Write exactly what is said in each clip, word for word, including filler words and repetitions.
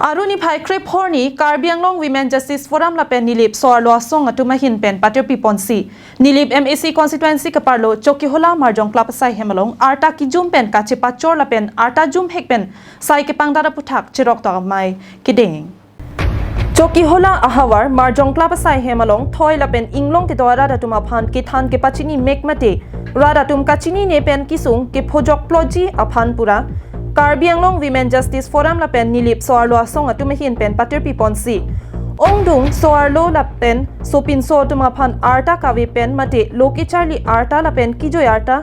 Aru niphai krepho arni Karbi Anglong Women Justice Forum lapen Nilip So-arlo Asong atum ahin pen patirpi ponsi Nilip M A C constituency keparlo Chokihola Marjong Club asai hem along arta kijum pen kachepachor lapen arta jumhek pen sai kepangdat aphuthak cheroktok amei kedeng. Chokihola ahavar Marjong Club asai hem along thoi lapen inglong kedo arat atum aphan kethan kepachini mek mate rat atum kachinine pen kesung kephojok ploji aphan pura Karbi Anglong Women Justice Forum lapen Nilip So-arlo Asong atum ahin pen patirpi ponsi ongdung so-arlo lapen sopinso atum aphan arta kave pen mate lo kecharli arta lapen kejoi arta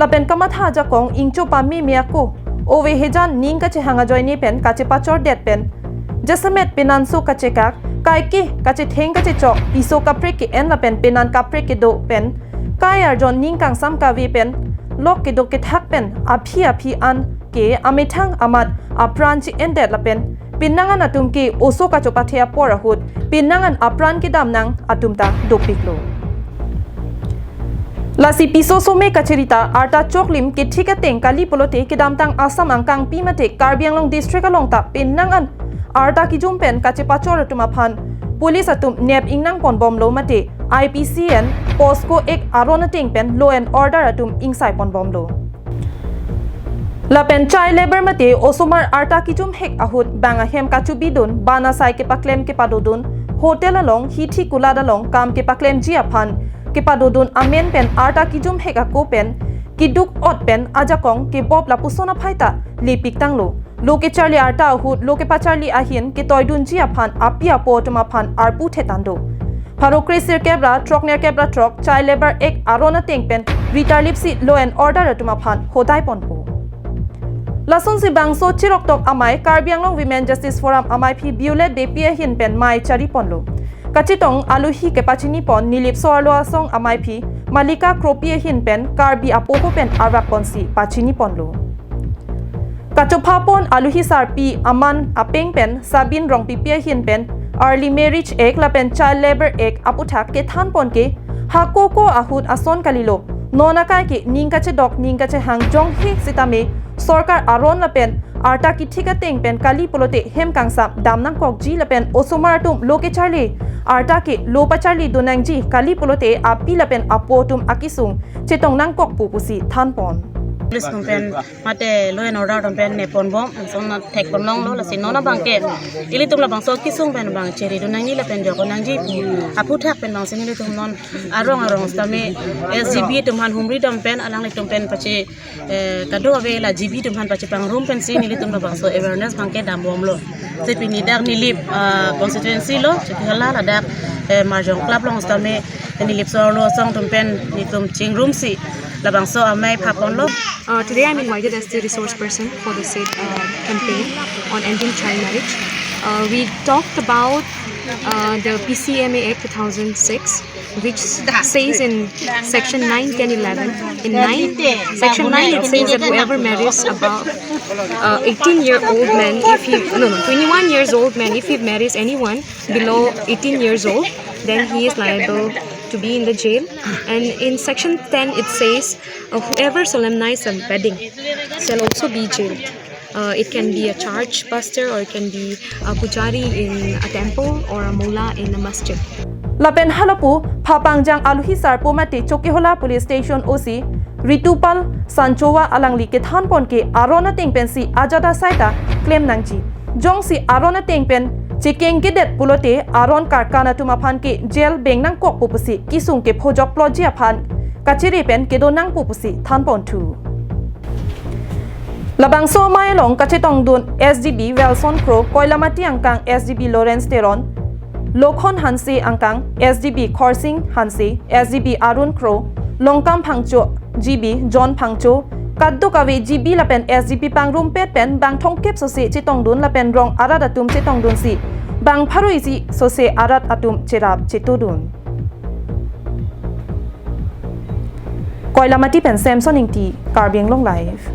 lapen kamatha ajakong ingcho pameme ako ove hejan ning kachehang ajoine pen kachepachordet pen jasemet penanso kachekak kaike kachetheng kachechok piso kaprek ke-en lapen penan kaprek kedo pen kai arjon ning kangsam kave pen lok kedo kethak pen aphi aphi an ke amethang amat apran che-endet lapen penang an atum ke oso kachopathe apor ahut penang an apran kedam nang atum ta dopiklo. Lasi piso some kachiri ta arta choklim kethik ateng kali pulote kedamtang Assam angkangpi mate Karbi Anglong district along ta penang an arta kijum pen kachepachor atum aphan police atum nep ingnang ponbomlo mate I P C and POCSO Act aron ateng pen law and order atum ingsai ponbomlo. Lapen child labour mate osomar arta kijumhek ahut bang ahem kachubidun ban asai kepaklem kepadodun hotel along hithi kulat along kam kepaklemji aphan kepadodun amen pen arta kijumhek ako pen keduk ot pen ajakong kebop lapuson aphai ta lepik tanglo. Lo kecharli arta ahut lo kepacharli ahin ketoidunji aphan api apo atum aphan arpu thetang do. Pharo kresirkep ra throknerkep ra throk Child Labour Act aron ateng pen ritarlipsi law and order atum aphan hodai ponpo. Lasonsi bangso cheroktok amei Karbi Anglong Women Justice Forum ameiphi Violet Beypi ahin pen mei chari ponlo. Kachetong aluhi kepachini pon Nilip So-arlo Asong ameiphi Malika Kropi ahin pen Karbi apoho pen arvak ponsi pachini ponlo. Kachopha pon aluhi sarpi aman apeng pen Sabin Rongpipi ahin pen Early Marriage Act lapen Child Labour Act aphuthak kethan pon ke hako ko ahut ason kalilo. Non akai ke ning kachedok ning kachehang jonghe sitame sorkar aron lapen arta kethik ateng pen kali pulote hem kangsam dam nangkokji lapen osomar atum lo kecharli arta ke lo pacharlidun nangji kali pulote api lapen apo atum akesung chetong nangkokpo pusi than pon. Police atum pen mate law and order atum pen nep ponbom, lason na thek ponlonglo, lasi non abang ke ilitum labangso kesung pen bang cheridun nangji lapen jokdun nangji pu aphuthak pen bangsi nelitum non arong arong sitame S G B atum aphan humridam pen alanglitum pen pache, eh, kadokave la G B atum aphan pachepangrum pensi nelitum labangso awareness abang ke dambomlo. Lasi pini dak Nilip, ah, constituency lo, Chokihola ladak, eh, Marjong Club along sitame Nilip So-arlo Asong atum pen nelitum chingrumsi labangso amei pha ponlo. Uh, today I'm invited as the resource person for the said, uh, campaign on ending child marriage. Uh, we talked about, uh, the P C M A Act two thousand six, which says in section nine, ten, eleven, in nine, section nine, it says that whoever marries above, uh, eighteen year old man, if he, no, no, twenty-one years old man, if he marries anyone below eighteen years old, then he is liable to be in the jail. And in section ten, it says, uh, whoever solemnizes a wedding shall also be jailed. Uh, it can be a church pastor or it can be a pujari in a temple or a mullah in a masjid. Lapen halapu phapangjang aluhi sarpo mate Chokihola Police Station O C Ritupal Sanchowa alangli kethan pon ke aron ateng pensi ajat asai ta klem nangji. Jongsi aron ateng pen chekeng kedet pulote aron karkan atum aphan ke jail beng nangkokpo pusi kesung kephojok ploji aphan kachere pen kedo nangpo pusi than pon thu. Labangso amei along kachetongdun S G B Welson Kro, Koilamati angkang S G B Lawrence Teron, Lokhon Hanse angkang S G B Khorsing Hanse, S G B Arun Kro, Longkam Phangcho, G B John Phangcho, kadokave G B lapen S G B pangrumpet pen bang thomkep sose chetongdun lapen rong arat atum chetongdunsi bang pharo isi sose arat atum cherap chetodun. Koilamati pen Samson Ingti, Karbi Anglong Live.